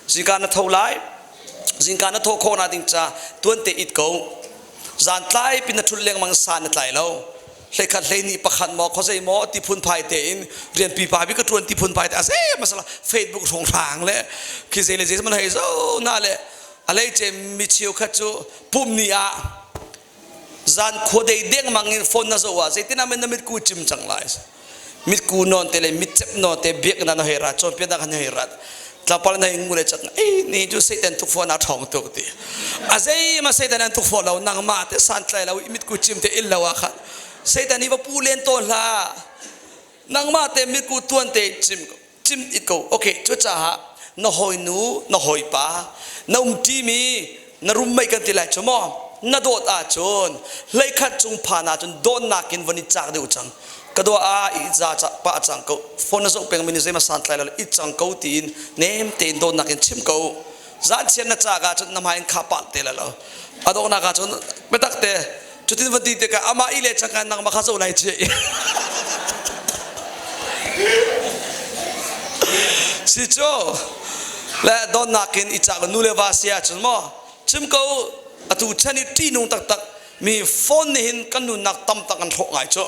Zingka na tho lai. Zingka na thawh khawh na ding ca tuan te it ko. Zan tlai pin na thul lengmang san na tlai lo. Hleikhat hleini pakhat maw khawzei maw ti phunphai tein rian pipa bi ka tuan ti phunphai te ase masala Facebook hrong hrang le khi zei le zei man hei zo na le alei ce mi cheu khat cu pum ni ah zan khua dei dengmang in phone na zoh ah zeitin ah men na mitku cim cang lai mitku non te le mitcep non te biak na na hei rat cawnpiaknak na hei rat tlangpal na hei ngu le cak ei ni cu Satan tukforh na ṭhawng tuk ti a zei ma Satan an tukforh lo nangmah te santlai lo mitku cim te il lo ah khan Satan hi va pu len tawn hlah nangmah te mitku tuan te cim cim it ko okay cucaah na hawinu na hawipa na umṭimi na roommate kan ti lai cu maw na dawt ahcun hleikhat cung phan ahcun dawtnak in von i cak deuh cang ka dawh ah i za pah cang ko phone na zoh peng mi nih zeima santlai lo i cang ko tiin nem tein dawtnak in chim ko zan chian na cak ahcun na hmai in kha pah te la lo a donghnak ahcun biatak te cutin van ti tikah amah i le cangka nangmah kha zoh lai ci si cu le donnak in i cak nu le va si ahcun maw chim ko atu chan i ṭihnung taktak mi phone nih hin kan nunnak tam tak an hrawh ngai cu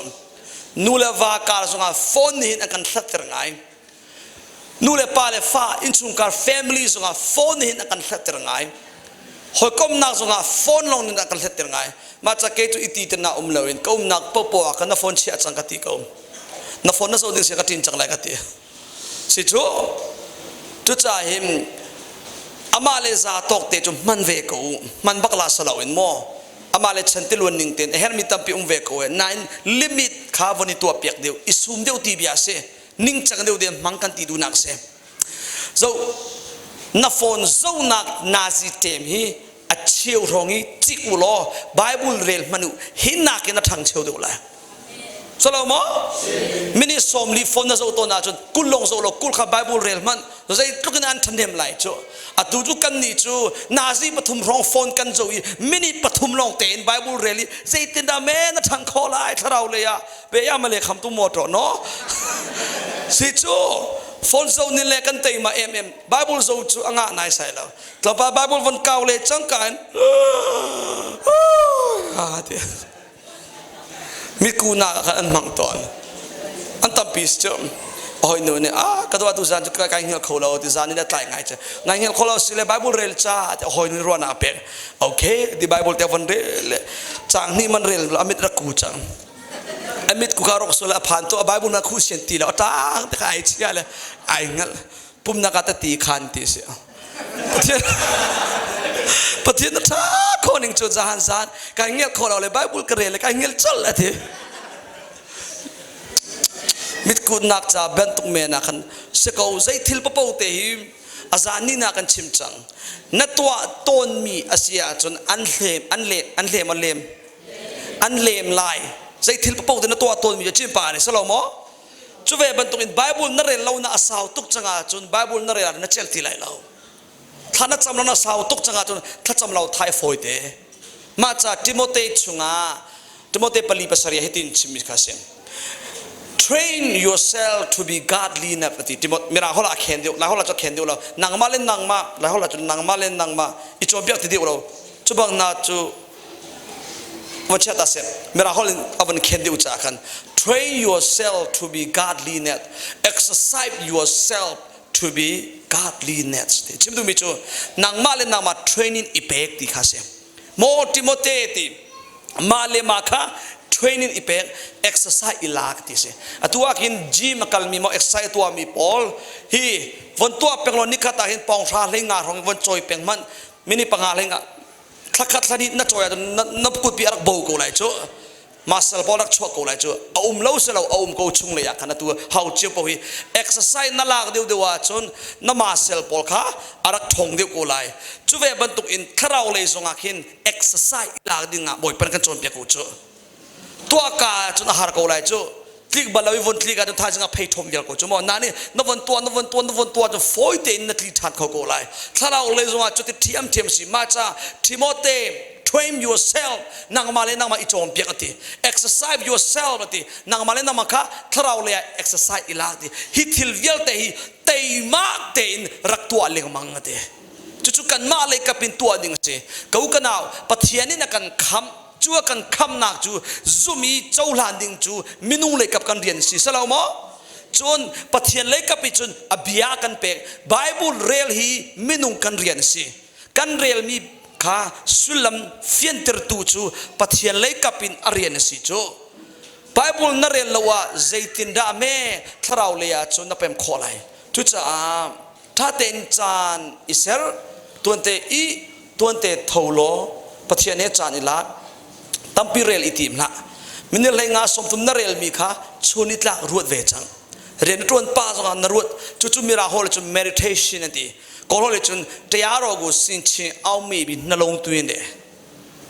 nu le va kar zongah phone nih hin an kan hlatter ngai Nu le pa le fa innchungkhar family zongah phone hin a kan hlatter ngai. Hawikomnak zongah phone lawng in a kan hlatter ngai. Mah ca ke cu iti te na um loin ka umnak popo ah kan na phone chiah cang ka ti ko. Na phone na zoh ding si ka ṭin cang lai ka ti. Si cu cucaah hin amah le za tawk te cu hman ve ko u. Hman bak la sa loin maw amah le chan tiluan ning tein a hermi tampi um ve ko e. Nain limit kha von i tuah piak deuh, i sum deuh ti bia si. Ningcang deuh deuh hmang kan ti duhnak si. Zo na phone zonak nazi tem hi a cheu hrawng i cik u law Bible rel hmanh u hi nakin a ṭhang cheu deuh lai. Solo maw? Minute 40 phone na zoh tawn ahcun 20 lawng zoh law 20 kha Bible rel hmanh zeitluk in an ṭhahnem lai cu. Atu cu kan nih cu nazi pathum hrawng phone kan zoh i minute pathum lawng tein Bible rel i zeitindah men a ṭhang khawh lai thlarau lei ah pe ya male kham tu mo to no si cu phone zo ni le kan teima em em bible zo cu anga nai sai lo tlawpa bible von kau le changka in ha ti miku na khan an mang ton an tampi cu hoi nu nih a ka dua tu zan cu kai ngel kho lo ti zan in a tlai ngai che ngai ngel kho lo si le bible rel cha ti hoi nu ruana pek okay di bible te von rel le chang ni man rel amit rak ku chang amit ku ka rok sul a phan to a bible na khu sian ti lo tang te kha ai chia le ai ngal pumnak ah ta ti khan ti si pathian pathian na tha kho ning chu zahan zan kai ngel kho lo le bible ka rel le kai ngel chol a ti mitkutnak ca bantuk men ah khan si ko zei thil papo te hi a zan ni na kan chim cang na tuah tawnmi a si ahcun an hlem an lem an hlem an lem an lem lai zei thil paoh te na tuah tawnmi cu chin pa nih si lo maw cu ve bantuk in Bible na rel lo na a sau tuk cang ahcun Bible na rel ah na cel ti lai lo thla na cam lo na sau tuk cang ahcun thlacam lo thai fawi te mah ca Timote chungah Timote 4:7 hitin chimmi kha si train yourself to be godly na ti Timot mira hola khen deuh lai hola cu khen deuh lo nangmah le nangmah lai hola cu nangmah le nangmah i cawnpiak ti deuh lo cu bang na cu van chiat ah seh mirang holh in a van khen deuh caah khan train yourself to be godliness exercise yourself to be godliness ti chim duhmi cu nangmah le nangmah training i pek ti kha si maw Timote ti mah le mah kha training i pek exercise i lak ti si atu ah khin gym a kalmi maw exercise a tuahmi pawl hi von tuah peng law nikhat ah hin pawng hra hlei nga hrawng von cawi peng hmanh minute panga hlei nga thlakhat thlani na cawi ahcun na kutpi a rak bo ko lai cu muscle pawl rak chuak ko lai cu a um lo si lo a um ko chung lei ah khan atu hau cio po hi exercise na lak deuh deuh ahcun na muscle pawl kha a rak ṭhawng deuh ko lai cu ve bantuk in thlarau lei zongah khin exercise lak ding ah bawipa kan cawnpiak ko cu tuah ka ahcun a har ko lai cu tlik bal lo i von tlik ahcun thaizing ah phei ṭhom vial ko cu maw na nih na von tuah na von tuah na von tuah cu fawi tein na tli ṭhan kho ko lai thlarau lei zongah cuti ṭhiamṭhiam si mah ca Timote. Train yourself, nangmah le nangmah i cawnpiak a ti. Exercise yourself a ti. Nangmah le nangmah kha thlarau lei ah exercise i lak ti. Hi thil vialte hi teimak tein rak tuah lengmang a ti. Cucu kanmah lei kap in tuah ding a si. Ko ka nau, Pathian in a kan khamh, cu a kan khamnak cu zum i cohlan ding cu minung lei kap kan rian si selo maw? Cun Pathian lei kap i cun a bia kan pek. Bible rel hi minung kan rian a si. Kan relmi kha sullam fiantertu cu Pathian lei kap in a rian a si cu. Bible na rel lo ah zeitindah me thlarau lei ah cun na pem khawh lai. Cucaah ṭha tein caan i ser, tuante i tuante tho law Pathian he caan i lak, tampi rel i tim hlah. Minung hlei nga 30 na relmi kha chun i tlak ruat ve cang. Rian na ṭuan pa zongah na ruat. Cucu Mirang holh cun meditation an ti. Kawl holh cun ṭiaro gu sin chin aumi bi na lung tuin de.